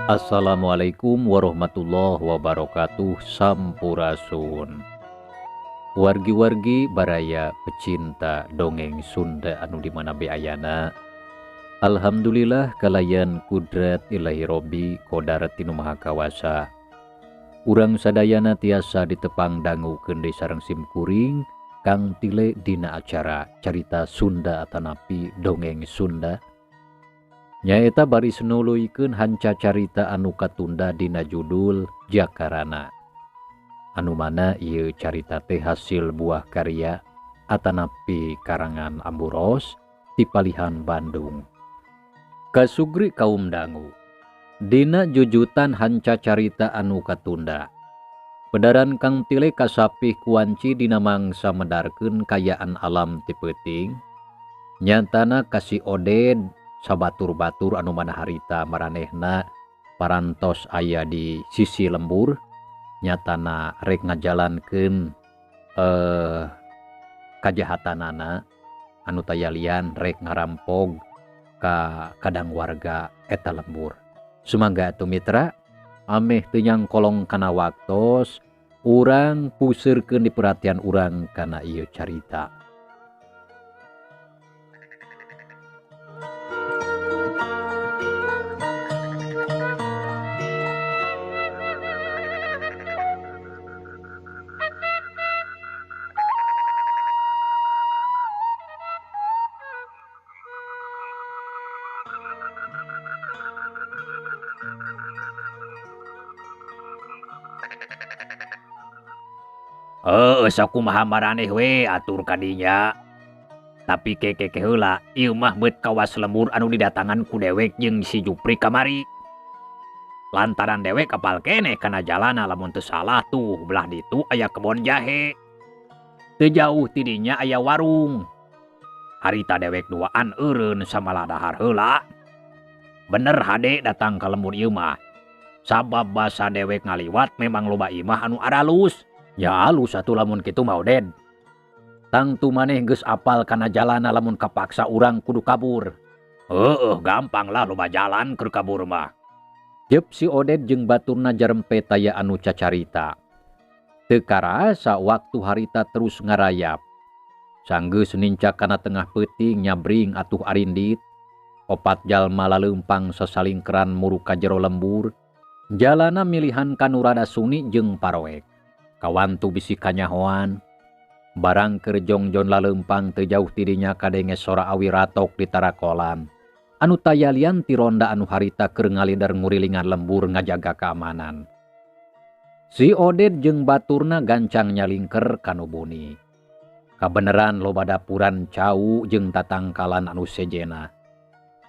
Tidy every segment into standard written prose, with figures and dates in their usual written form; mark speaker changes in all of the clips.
Speaker 1: Assalamualaikum warahmatullahi wabarakatuh. Sampurasun wargi-wargi baraya pecinta dongeng Sunda anu di mana be ayana. Alhamdulillah kalayan kudrat ilahi Robbi kodarat tinu maha kawasa. Urang sadayana tiasa ditepang dangukeun deui sareng simkuring Kang Tile dina acara carita Sunda atanapi dongeng Sunda. Nyaeta baris nuluykeun hanca carita anu katunda dina judul Jakarana. Anu mana ieu carita teh hasil buah karya atanapi karangan Amburos ti palihan Bandung. Kasugri kaum dangu. Dina jujutan hanca carita anu katunda. Pedaran Kang Tile kasapih kuanci dina mangsa medarkeun kayaan alam ti peuting. Nyatana kasih Oded sabatur-batur anu mana harita maranehna parantos aya di sisi lembur, nyatana rek ngajalankeun kajahatanana anu tayalian rek ngarampog ka kadang warga eta lembur. Sumangga atuh mitra, ameh teu nyangkolong kana waktos, urang puseurkeun di perhatian urang kana ieu carita. Sakumaha maraneh we atur kadinya. Tapi kekeke heula ieu mah beut kawas lembur anu didatangan ku dewek jeung si Jupri kamari. Lantaran dewek apal keneh kana jalana lamun teu salah tuh belah ditu aya kebon jahe. Teu jauh ti dinya aya warung. Harita dewek duaan eureun samalah dahar heula. Bener hade datang ka lembur ieu mah. Sabab basa dewek ngaliwat memang loba imah anu aralus. Ya alus atuh lamun kitu mah Oded. Tangtu maneh geus apal kana jalana lamun kapaksa urang kudu kabur. Heueuh gampang lah loba jalan keur kabur mah. Jep si Oded jeung baturna jarempe taya anu cacarita. Teu karasa waktu harita terus ngarayap. Sanggeus nincak kana tengah peuting nyabring atuh arindit. Opat jalma laleumpang sasalingkeran muru ka jero lembur. Jalana milihan kanu rada suni jeung paroek. Kawantu bisi kanyahoan. Barang keur jongjon laleumpang teu jauh ti dinya kadenge sora awi ratok di tarakolan. Anu tayalian ti ronda anu harita keur ngalider ngurilingan lembur ngajaga keamanan. Si Oded jeung baturna gancang nyalingker kanu buni. Kabeneran loba dapuran cau jeung tatangkalan anu sejena.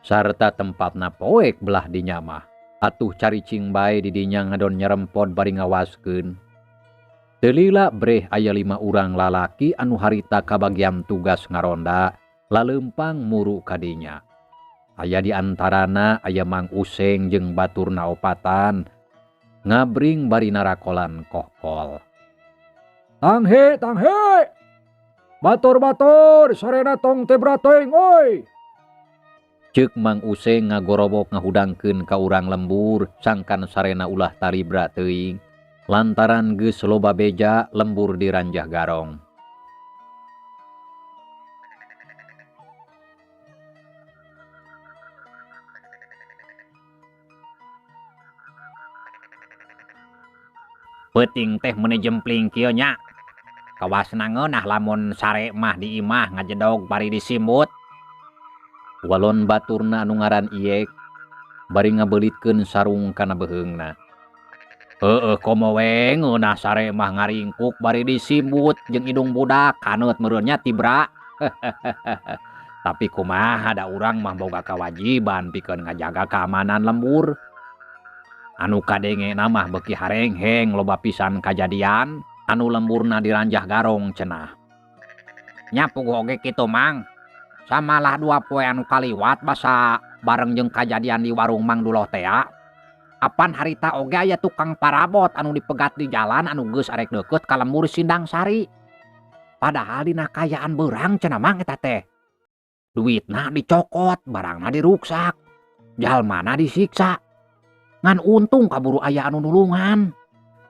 Speaker 1: Sarta tempatna poek belah dinya mah. Atuh caricing bae di dinya ngadon nyerempot bari ngawaskeun. Teu lila breh aya 5 urang lalaki anu harita kabagian tugas ngaronda laleumpang muru kadinya. Aya di antarana aya Mang Useng jeung baturna opatan ngabring bari narakolan kohkol. Tanghe tanghe batur-batur sarena tong teh brateng oi. Ceuk Mang Useng ngagorobok ngahudangkeun ka urang lembur sangkan sarena ulah taribra teuing. Lantaran geus loba beja lembur diranjah garong. Peuting teh meuni jempling kieu nya. Kawasna ngeunah lamun sare mah di imah ngajedog bari disimbut. Walon baturna anu ngaran Iyek bari ngabeulitkeun sarung kana beuheungna. Heueuh komo we ngeunah sare mah ngaringkuk bari disimbut jeung idung budak kaneut meureun nya tibra. Tapi kumaha da urang mah boga kawajiban pikeun ngajaga keamanan lembur. Anu kadengena mah beuki harengheng loba pisan kajadian anu lemburna diranjah garong cenah. Nya puguh oge kitu Mang. Samalah 2 poe anu kaliwat basa bareng jeung kajadian di warung Mang Duloh tea. Apan harita oge aya tukang parabot anu dipegat di jalan anu geus arek deukeut ka lembur Sindang Sari. Padahal dina kayaan beurang cenah Mang eta teh. Duitna dicokot, barangna diruksak, jalmana disiksa. Ngan untung kaburu aya anu nulungan.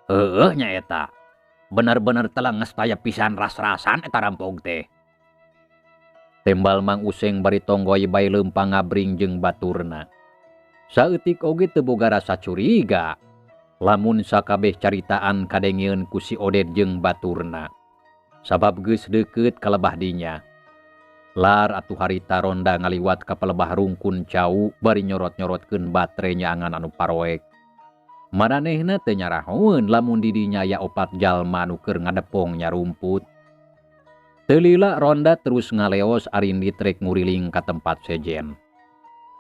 Speaker 1: Heueuh nya eta. Bener-bener telenges taya pisan ras-rasan eta rampog teh. Tembal Mang Useng bari tonggoy bae leumpang ngabring jeung baturna. Saeutik oge teu boga rasa curiga. Lamun sakabeh caritaan kadengeun ku si Oded jeung baturna. Sabab geus deukeut ka lebah dinya. Lar atuh harita ronda ngaliwat ka palebah rungkun cau bari nyorot-nyorotkeun batre nyaangan anu paroek. Maranehna teu nyarahoeun lamun di dinya aya opat jalma anu keur ngadepong nyarumput. Teu lila ronda terus ngaleos arindit rek nguriling ka tempat sejen.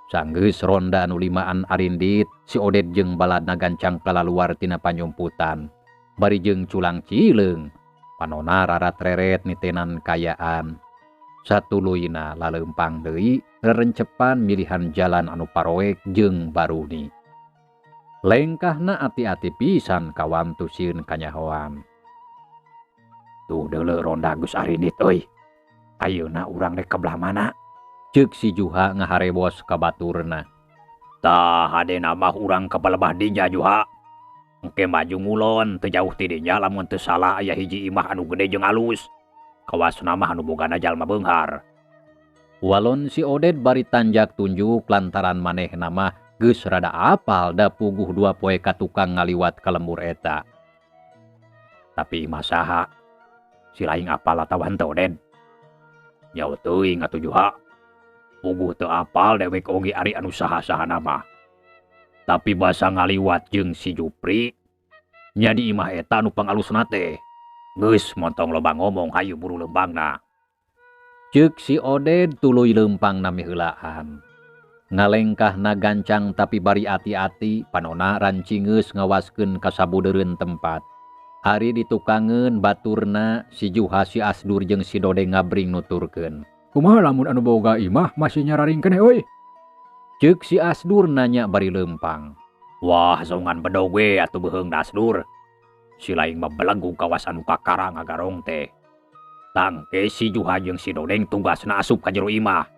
Speaker 1: Sanggeus ronda anu limaan arindit, si Oded jeung baladna gancang kalaluar tina panyumputan. Bari jeung culang cileung, panona rarat-reret nitenan kayaan. Satuluyna laleumpang deui rerencepan milihan jalan anu paroek jeung baruni. Lengkahna ati-ati pisan kawantu sieun kanyahoan. Tuh deuleu ronda geus arindit euy. Ayeuna urang rek ka belah mana? Ceuk si Juha ngaharebos ka baturna. Tah hadena mah urang ka palebah dinya Juha. Engke maju ngulon teu jauh ti dinya lamun teu salah aya hiji imah anu gede jeung alus. Kawasna mah anu bogana jalma beunghar. Walon si Oded bari tanjak tunjuk lantaran manehna mah geus rada apal da puguh dua poe ka tukang ngaliwat ka lembur eta. Tapi imah saha? Si laing apal atawa henteu Oded? Jauh teuing atuh Juha. Puguh teu apal dewek oge ari anu saha-sahana mah. Tapi basa ngaliwat jeung si Jupri nya di imah eta anu pangalusna teh. Geus montong loba ngomong hayu buru leumpangna. Ceuk si Oded tuluy leumpangna miheulaan. Ngalengkahna gancang tapi bari ati-ati panona rancingeus ngawaskeun ka sabudeureun tempat. Ari ditukangeun baturna si Juha si Asdur jeung si Dodeng ngabring nuturkeun.
Speaker 2: Kumaha lamun anu boga imah masih nyararing keneh euy?
Speaker 1: Ceuk si Asdur nanya bari leumpang. Wah, songan bedog we atuh beuheung Asdur. Si laing mah belenggu kawas anu kakara ngagarong teh. Tangke si Juha jeung si Dodeng tugasna asup ka jero imah.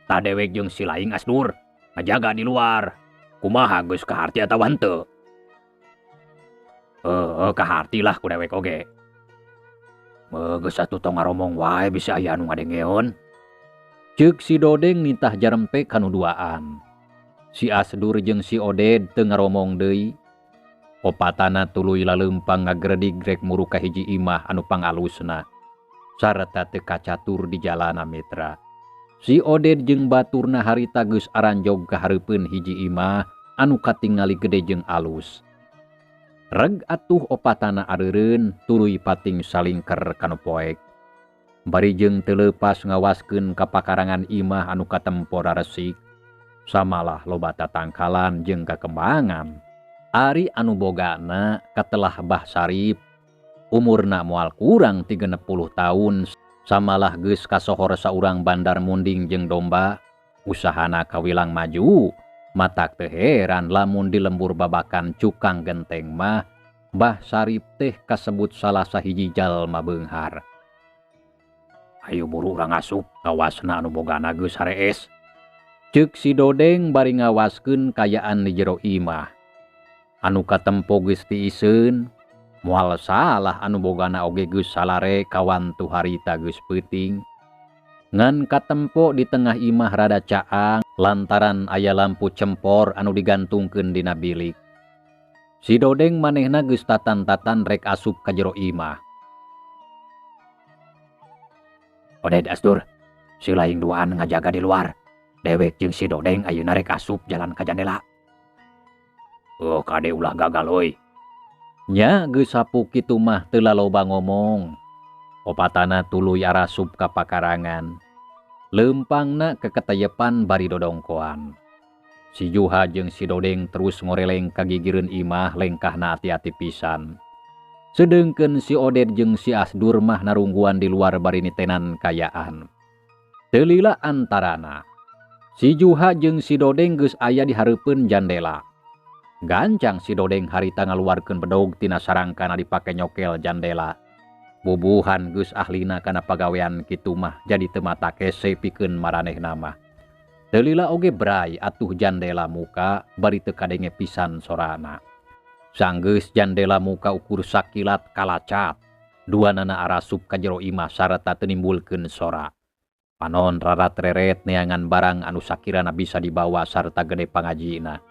Speaker 1: Tah dewek jeung si laing Asdur ngajaga di luar. Kumaha geus kaharti atawa henteu? Heueuh, kaharti lah ku dewek oge. Geus atuh tong ngaromong wae bisa aya anu ngadengeun. Ceuk si Dodeng nitah jarempe kanu duaan. Si Asdur jeung si Oded teu ngaromong deui. Opatana tuluy laleumpang ngagredig rek muru ka hiji imah anu pangalusna. Sarta teu kacatur di jalana mitra. Si Oded jeung baturna harita geus aranjog ka hareupeun hiji imah anu katingali gede jeung alus. Reg atuh opatana areureun tuluy pating salingker kanu poek. Bari jeung teu leupas ngawaskeun ka pakarangan imah anu katempo raresik. Samalah loba tatangkalan jeung kakembangan. Ari anu bogana katelah Bah Sarip. Umurna moal kurang 30 taun. Samalah geus kasohor saurang bandar munding jeung domba. Usahana kawilang maju. Matak teu heran lamun di lembur babakan cukang genteng mah Bah Sarip teh kasebut salah sahiji jalma beunghar. Ayo buru urang asup kawasna anu bogana geus harees. Ceuk si Dodeng bari ngawaskeun kayaan di jero imah. Anu katempo geus tiiseun, moal salah anu bogana oge geus salare kawantu harita geus peuting. Ngan katempo di tengah imah rada caang lantaran aya lampu cempor anu digantungkeun dina bilik. Si Dodeng manehna geus tatan-tatan rek asup ka jero imah. Oded Asdur, si laing duaan ngajaga di luar. Dewek jeung si Dodeng ayeuna rek asup jalan ka jandela. Oh, kade ulah gagal euy. Nya geus sapu kitu mah teu laloba ngomong. Opatana tuluy arasup ka pakarangan. Leumpangna keketeyepan bari dodongkoan. Si Juha jeung si Dodeng terus ngoreleng ka gigireun imah lengkahna ati-ati pisan. Sedengkeun si Oded jeung si Asdur mah narungguan di luar bari nitenan kayaan. Teu lila antarana. Si Juha jeung si Dodeng geus aya di hareupeun jandela. Gancang si Dodeng harita ngaluarkeun bedog tina sarangkana dipake nyokel jandela. Bubuhan geus ahlina kana pagawean kitu mah jadi teu mata kese pikeun maranehna mah.
Speaker 3: Teu lila oge bray atuh jandela muka bari teu kadenge pisan sorana. Sanggeus jandela muka ukur sakilat kalacat. Duanana arasup ka jero imah sarta teu nimbulkeun sora. Panon rarat-reret neangan barang anu sakirana bisa dibawa sarta gede pangajina.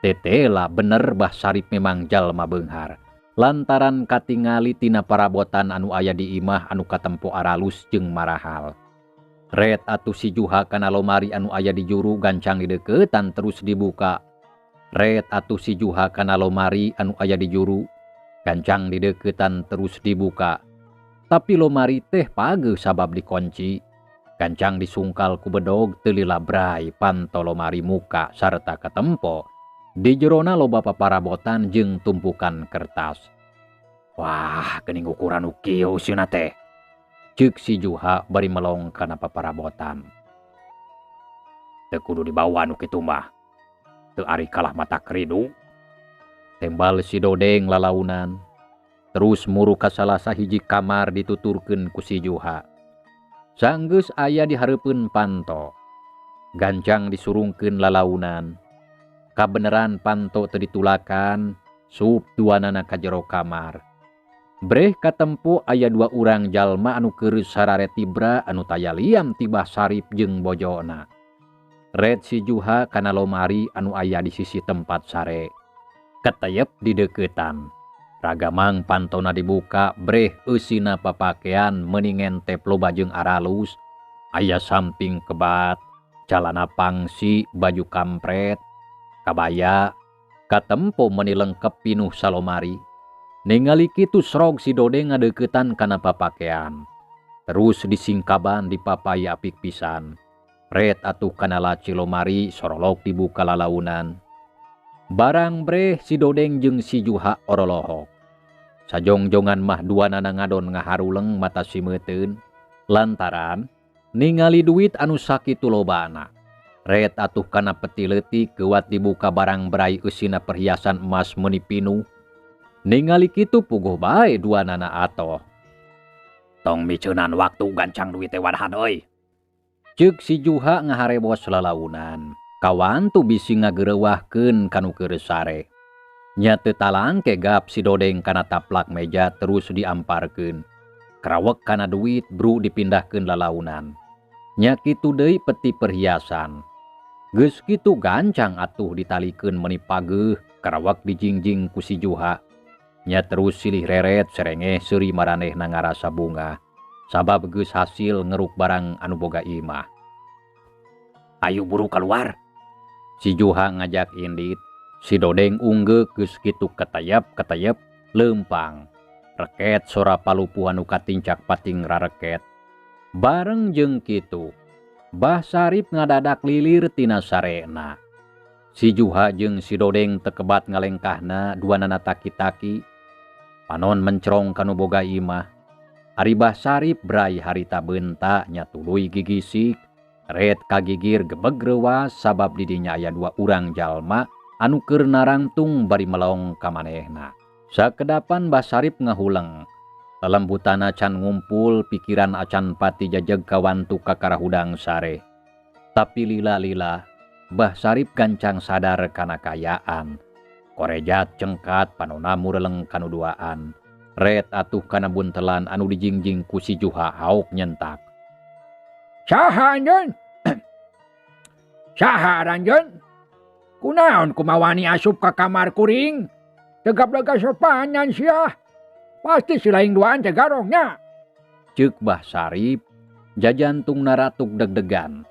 Speaker 3: Tetela bener Bah Sarip memang jalma beunghar. Lantaran katingali tina parabotan anu aya di imah anu katempo aralus jeung marahal. Ret atuh si Juha kana lomari anu aya di juru gancang dideukeutan terus dibuka. Ret atuh si Juha kana lomari anu aya di juru gancang dideukeutan terus dibuka. Tapi lomari teh pageuh sabab dikunci. Gancang disungkal ku bedog teu lila bray panto lomari muka sarta katempo. Di jerona loba paparabotan jeung tumpukan kertas. Wah, geuning ukuran nu kieu sieuna teh. Ceuk si Juha bari melong kana paparabotan. Teu kudu dibawa nu kitu mah. Teu ari kalah mata keridu. Tembal si Dodeng lalaunan. Terus muru ka salah sahiji kamar dituturkeun ku si Juha. Sanggeus aya di hareupeun panto. Gancang disurungkeun lalaunan. Kabeneran panto teu ditulakan, sup duanana ka jero kamar. Breh katempo aya dua urang jalma anu keur sarare tibra anu taya liam ti Bah Sarip jeung bojona. Red si Juha kana lomari anu aya di sisi tempat sare. Keteyep di deukeutan. Ragamang pantona dibuka, breh eusina papakean meuni ngentep loba jeung aralus. Aya samping kebat, calana pangsi, baju kampret, kabaya, katempo meuni lengkep pinuh salomari. Ningali kitu srog si Dodeng ngadeuketan kana papakean. Terus disingkaban dipapai apik pisan. Ret atuh kana laci lomari sorolok dibuka lalaunan. Barang breh si Dodeng jeung si Juha orolohok. Sajongjongan mah duanana ngadon ngaharuleng mata simeuteun. Lantaran ningali duit anu sakitu lobana. Ret atuh kana peti leutik keuat dibuka barang bray eusina perhiasan emas meuni pinuh. Ningali kitu puguh bae duanana atoh.
Speaker 1: Tong miceunan waktu gancang duit teh wadahan euy.
Speaker 3: Ceuk si Juha ngaharebos lalaunan. Kawantu bisi ngagereuwahkeun kanu keur sare. Nya teu talangke gap si Dodeng kana taplak meja terus diamparkeun. Karawek kana duit bru dipindahkeun lalaunan. Nya kitu deui peti perhiasan. Geus kitu gancang atuh ditalikeun meuni pageuh karawek dijingjing ku si Juha. Nya terus silih reret serengeh seuri maranehna ngarasa bungah. Sabab geus hasil ngeruk barang anu boga imah.
Speaker 1: Ayo buru keluar.
Speaker 3: Si Juha ngajak indit. Si Dodeng unggeuk geus kitu ketayap-ketayap leumpang. Reket sora palupuh anu katincak pating rareket. Bareng jeung kitu, Bah Sarip ngadadak lilir tina sarena. Si Juha jeung si Dodeng tekebat ngalengkahna duanana taki-taki. Panon mencerong kanu boga imah. Ari Bah Sarip bray harita beunta nya tuluy gigisik. Ret kagigir gebeg reuwas sabab di dinya aya dua urang jalma anu keur narangtung bari melong ka manehna. Sakedapan Bah Sarip ngahuleng. Lelembutana can ngumpul, pikiran acan pati jajeg kawantu kakarahudang sare. Tapi lila-lila, Bah Sarip gancang sadar kana kayaan. Korejat cengkat panona mureleng kanu duaan. Ret atuh kana buntelan anu dijingjing ku si Juha haok nyentak.
Speaker 2: Saha anjeun? Saha anjeun? Kunaon kumawani asup ka kamar kuring? Tegap-lega sopanan sia. Pasti si laing duaan teh garongnya.
Speaker 3: Ceuk Bah Sarip, jajantung naratuk deg-degan.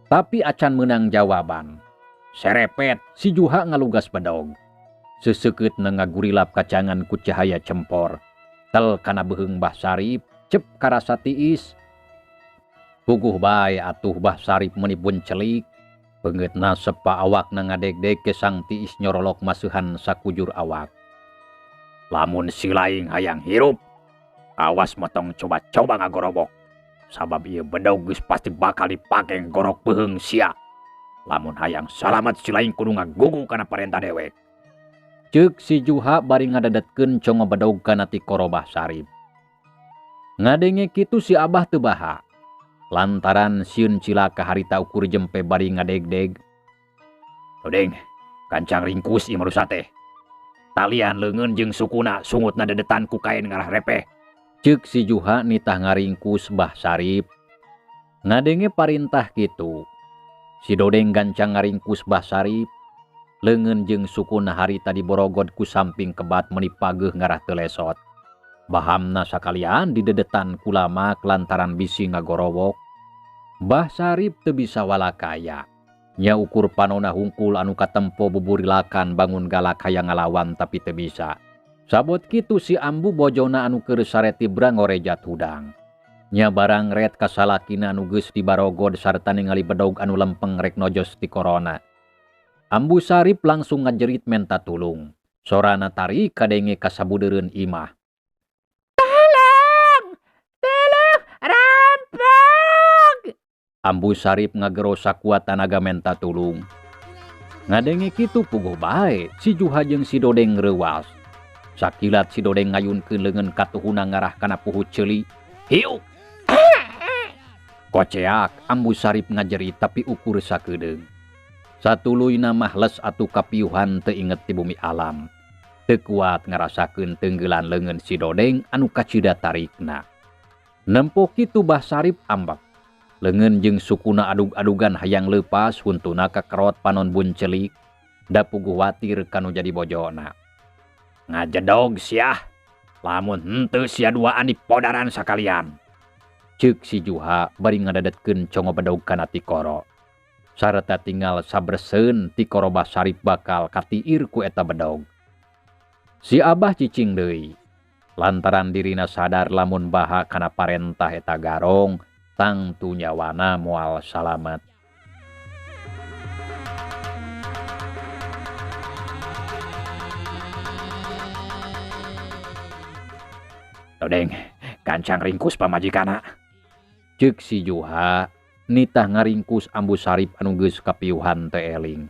Speaker 3: Tapi acan meunang jawaban. Serepet si Juha ngalugas bedog. Seseukeutna ngagurilap kacangan ku cahaya cempor. Tel kana beuheung Bah Sarip, cep karasa tiis. Puguh bae atuh Bah Sarip meuni buncelik. Beungeutna sepa awakna ngadegdeg kesang tiis nyorolok maseuhan sakujur awak.
Speaker 1: Lamun si laing hayang hirup, awas motong coba-coba ngagorobok. Sabab ieu bedog geus pasti bakal dipake gorok beuheung sia. Lamun hayang salamat si laing kudu ngagugu kana parentah dewek.
Speaker 3: Ceuk si Juha bari ngadadetkeun congo bedog kana tikoro Bah Sarip. Ngadenge kitu si Abah teu baha. Lantaran sieun cilaka harita ukur jempe bari ngadegdeg.
Speaker 1: Dodeng, gancang ringkus ieu marusa teh. Talian leungeun jeung sukuna sungutna dedetan ku kain ngarah repeh.
Speaker 3: Ceuk si Juha nitah ngaringkus Bah Sarip. Ngadenge parintah kitu. Si Dodeng gancang ngaringkus Bah Sarip. Leungeun jeung sukuna harita diborogod ku samping kebat meuni pageuh ngarah teu lesot. Bahamna sakalian didedetan ku lamak lantaran bisi ngagorowok. Bah Sarip teu bisa walakaya. Nya ukur panona hungkul anu katempo buburilakan bangun galak hayang ngalawan tapi teu bisa. Sabot kitu si Ambu bojona anu keur sare tibra ngorejat hudang. Nya barang ret kasalakina anu geus dibarogod sarta ningali bedog anu lempeng rek nojos ti korona. Ambu Sarip langsung ngajerit menta tulung. Sorana tarik kadenge kasabudeureun imah.
Speaker 2: Tolong! Tolong! Rampok!
Speaker 3: Ambu Sarip ngagero sakuat tanaga menta tulung. Ngadenge kitu puguh bae si Juha jeung si Dodeng reuwas. Sakilat si Dodeng ngayunkeun leungeun katuhuna ngarah kana puhu ceuli.
Speaker 1: Hiuk!
Speaker 3: Koceak Ambu Sarip ngajerit tapi ukur sakedeung. Satuluyna mah les atuh kapiuhan teu inget ti bumi alam. Teu kuat ngarasakeun teunggelan leungeun si Dodeng anu kacida tarikna. Nempo kitu Bah Sarip ambek. Leungeun jeung sukuna adug-adugan hayang leupas huntuna kakerot panon buncelik. Da puguh watir kanu jadi bojona.
Speaker 1: Ngajedog siah, lamun henteu sia duaan dipodaran sakalian.
Speaker 3: Ceuk si Juha bari ngadadetkeun congo bedog kana tikoro. Sarta tinggal sabreseun tikoro Bah Sarip bakal katiir ku eta bedog. Si Abah cicing deui. Lantaran dirina sadar lamun baha kana parentah eta garong, tangtu nyawana moal salamet.
Speaker 1: Dodeng, gancang ringkus pamajikana.
Speaker 3: Ceuk si Juha nitah ngaringkus Ambu Sarip anu geus kapiuhan teu eling.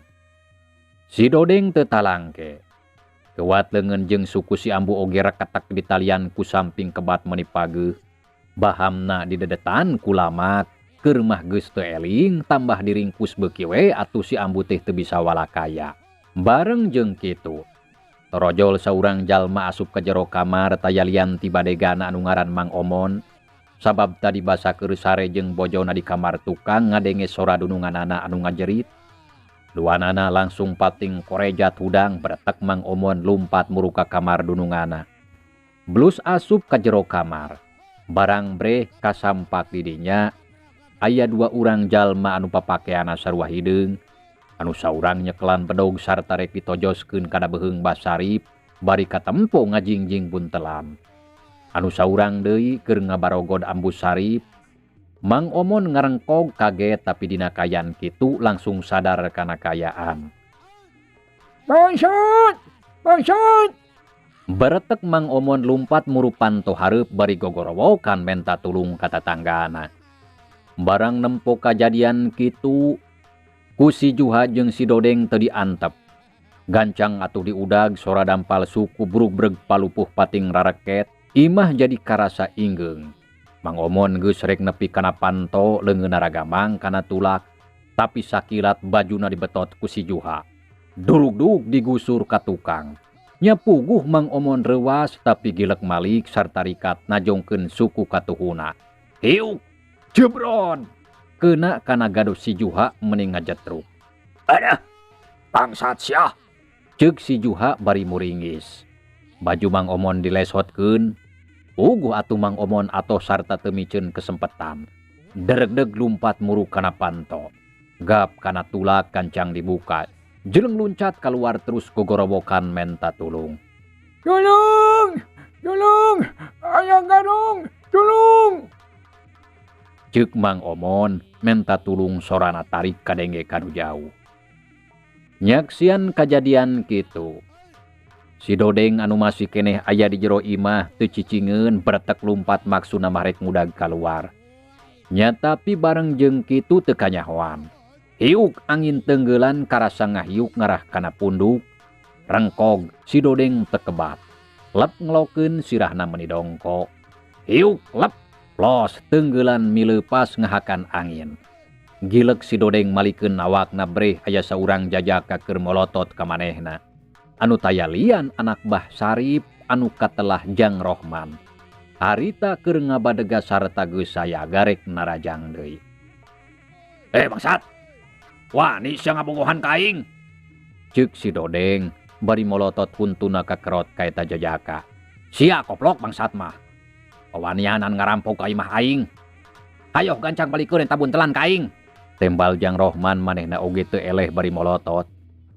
Speaker 3: Si Dodeng teu talangke. Kewat leungeun jeung suku si Ambu oge reketek di talian ku samping kebat meuni pageuh. Bahamna didedetan ku lamak, keur mah geus teu eling tambah diringkus beuki we atuh si Ambu teh teu bisa walakaya. Bareng jeung kitu, torojol saurang jalma asup ka jero kamar tayalian ti badegana anu ngaran Mang Omon. Sabab tadi basa keur sare jeung bojona di kamar tukang ngadenge sora dununganana anu ngajerit. Duanana langsung pating korejat hudang beretek Mang Omon lumpat muru ka kamar dunungana. Blus asup ka jero kamar. Barang breh kasampak didinya aya dua urang jalma anu papakeana sarua hideung. Anu saurang nyekelan bedog sarta rek ditojoskeun kana beuheung Bah Sarip bari katempo ngajingjing buntelan. Anu saurang deui keur ngabarogod Ambu Sarip. Mang Omon ngarengkog kaget tapi dina kayan kitu langsung sadar kana kayaan.
Speaker 2: Bangsat! Bangsat!
Speaker 3: Beretek Mang Omon lumpat muru panto hareup bari gogorowokan menta tulung ka tatanggana. Barang nempo kajadian kitu ku si Juha jeung si Dodeng teu diantep. Gancang atuh diudag sora dampal suku brug-breg palupuh pating rareket. Imah jadi karasa inggeung. Mang Omon geus rek nepi kana panto leungeunna ragamang kana tulak, tapi sakilat bajuna dibetot ku si Juha. Durugdug digusur ka tukang. Nya puguh Mang Omon reuwas tapi gilek malik sarta rikat najongkeun suku katuhuna.
Speaker 1: Hiuk, jebron.
Speaker 3: Keuna kana gaduh si Juha meni ngajetruk.
Speaker 1: Aduh, bangsat sia.
Speaker 3: Ceuk si Juha bari muringis. Baju Mang Omon dilesotkeun. Puguh atuh Mang Omon atoh sarta teu miceun kesempetan. Deregdeg lumpat muru kana panto. Gap kana tulak kancang dibuka. Jeleng luncat keluar terus gogorowokan menta tulung.
Speaker 2: Tulung! Tulung! Aya garong! Tulung!
Speaker 3: Ceuk Mang Omon menta tulung sorana tarik kadenge kanu jauh. Nyaksian kajadian kitu. Si Dodeng anu masih keneh aya di jero imah teu cicingeun beretek lumpat maksudna mah rek ngudag kaluar. Nya tapi bareng jeung kitu teu kanyahoan. Hiuk angin tenggelan karasa ngahiuk ngarah kana punduk. Rengkog si Dodeng teu kebat. Lep ngelokeun sirahna meuni dongko.
Speaker 1: Hiuk lep.
Speaker 3: Plos tenggelan mileupas ngahakan angin. Gilek si Dodeng malikeun awakna breh aya saurang jajaka keur molotot ka manehna. Anu taya lian anak Bah Sarip anu katelah Jang Rohman. Harita keur ngabadega sarta geus saya garek narajang deui.
Speaker 1: Eh bangsat. Wani sia ngabogohan ka aing.
Speaker 3: Ceuk si Dodeng bari molotot huntuna kakerot ka eta jajaka.
Speaker 1: Sia koplok bangsat mah. Wawanianan ngarampok ka imah aing. Hayoh gancang balikeun eta buntelan ka aing.
Speaker 3: Tembal Jang Rohman manehna oge teu eleh bari molotot.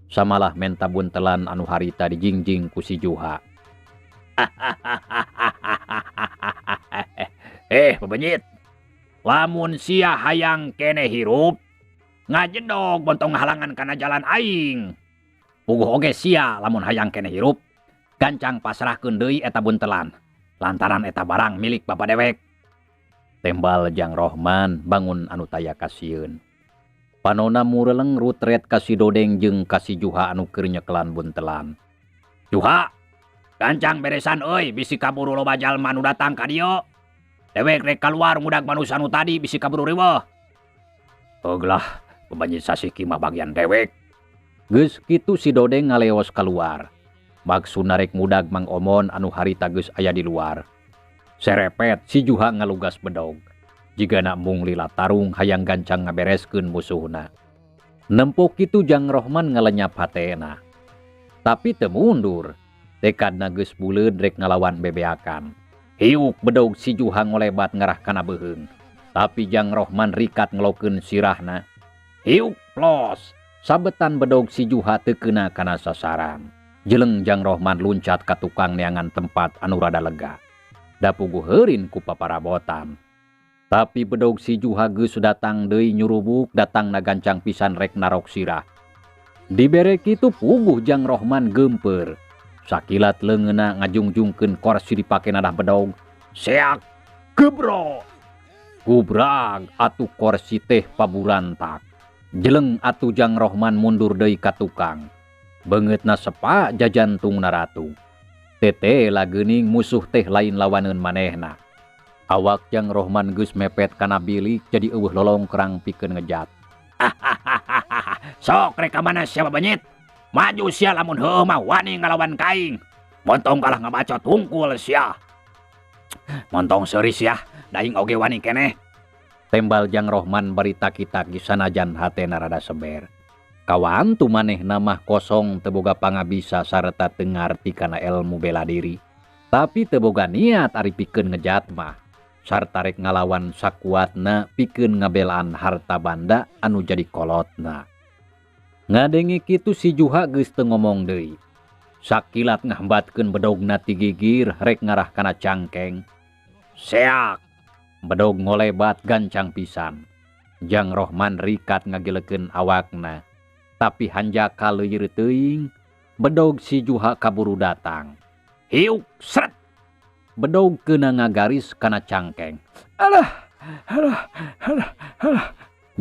Speaker 3: Samalah menta buntelan anu harita dijingjing ku si Juha.
Speaker 1: Eh bebenyit. Lamun sia hayang kene hirup, ngajedog bontong halangan kana jalan aing. Puguh oge sia lamun hayang kene hirup, gancang pasrahkeun deui eta buntelan. Lantaran eta barang milik bapa dewek.
Speaker 3: Tembal Jang Rohman bangun anu taya kasieun. Panona mureleng rutret ka si Dodeng jeung ka si Juha anu keur nyekelan buntelan.
Speaker 1: Juha, gancang beresan euy bisi kaburu loba jalma nu datang ka dieu. Dewek rek kaluar ngudag manusia nu tadi bisi kaburu riweuh. Heuglah, bebanjir sasih mah bagian dewek.
Speaker 3: Geus kitu si Dodeng ngaleos kaluar. Maksudna rek ngudag Mang Omon anu harita geus aya di luar. Serepet si Juha ngalugas bedog. Jigana mung lila tarung hayang gancang ngabereskeun musuhna. Nempo kitu Jang Rohman ngalenyap hatena. Tapi teu mundur. Tekadna geus buleud rek ngalawan bebeakan. Hiuk bedog si Juha ngolebat ngarah kana beuheung. Tapi Jang Rohman rikat ngelokeun sirahna.
Speaker 1: Hiuk plos.
Speaker 3: Sabetan bedog si Juha teu keuna kana sasaran. Jeleng Jang Rohman luncat ka tukang neangan tempat anu rada lega. Da puguh heurin ku paparabotan. Tapi bedog si Juha geus datang deui nyurubuk datang na gancang pisan rek narok sirah. Dibere kitu puguh Jang Rohman geumpeur. Sakilat leungeunna ngajungjungkeun korsi dipake nadah bedog.
Speaker 1: Seak gebro.
Speaker 3: Gubrag atuh korsi teh paburantak. Jeleng atuh Jang Rohman mundur deui ka tukang. Beungeutna sepa jajantungna ratu. Tete lageuning musuh teh lain lawaneun manehna. Awak Jang Rohman geus mepet kana bilik jadi eueuh lolongkrang pikeun ngejat.
Speaker 1: Sok rek ka mana sia babenyit? Maju sia lamun heueuh mah wani ngalawan ka aing. Montong kalah ngabacot hungkul sia. Montong seuri sia, da aing oge wani keneh.
Speaker 3: Tembal Jang Rohman bari taki-taki sanajan hatena rada seber. Kawantu manehna mah kosong teu boga pangabisa sarta teu ngarti kana ilmu bela diri. Tapi teu boga niat ari pikeun ngejat mah. Sarta rek ngalawan sakuatna pikeun ngabelaan harta banda anu jadi kolotna. Ngadenge kitu si Juha geus teu ngomong deui. Sakilat ngahambatkeun bedogna ti gigir rek ngarah kana cangkeng.
Speaker 1: Seak.
Speaker 3: Bedog ngolebat gancang pisan. Jang Rohman rikat ngagilekeun awakna. Tapi hanjaka leueur teuing, bedog si Juha kaburu datang.
Speaker 1: Hiuk sret.
Speaker 3: Bedog keuna ngagaris kana cangkeng.
Speaker 2: Alah, alah, alah, alah.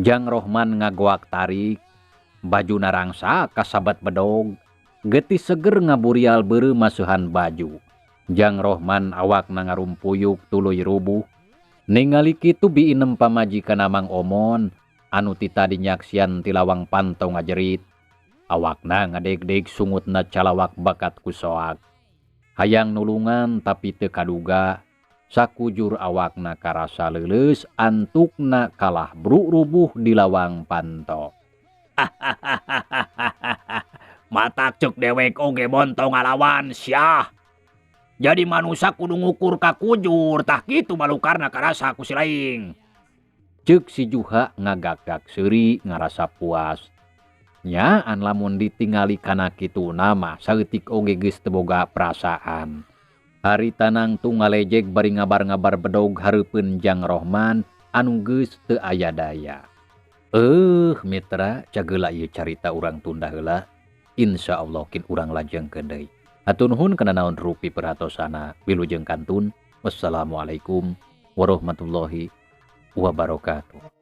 Speaker 3: Jang Rohman ngagoak tarik. Baju narangsa kasabat bedog. Getih seger ngaburial beureum masuhan baju. Jang Rohman awakna ngarumpuyuk tuluy rubuh. Ningali kitu biinem pamajikan Mang Omon anu ti tadi nyaksian ti lawang panto ngajerit. Awakna ngadegdeg sungutna calawak bakat ku soak. Hayang nulungan tapi teu kaduga. Sakujur awakna karasa leuleus antukna kalah bruk rubuh di lawang panto.
Speaker 1: Matak ceuk dewek oge bontong ngalawan sia. Jadi manusia kudu ngukur ka kujur tah kitu balukarna karasa ku si laing.
Speaker 3: Ceuk si Juha ngagak-gak seuri ngarasa puas. Nyaan lamun ditingali kana kitu nama saeutik oge geus teu boga perasaan. Harita nangtung ngalejek bari ngabar-ngabar bedog hareupeun Jang Rohman anu geus teu aya daya. Mitra, cageula ieu carita urang tunda heula. Insyaallah kin urang lajengkeun deui. Hatur nuhun kana naon rupi perhatosana. Wilujeng kantun. Wassalamualaikum warahmatullahi wabarakatuh.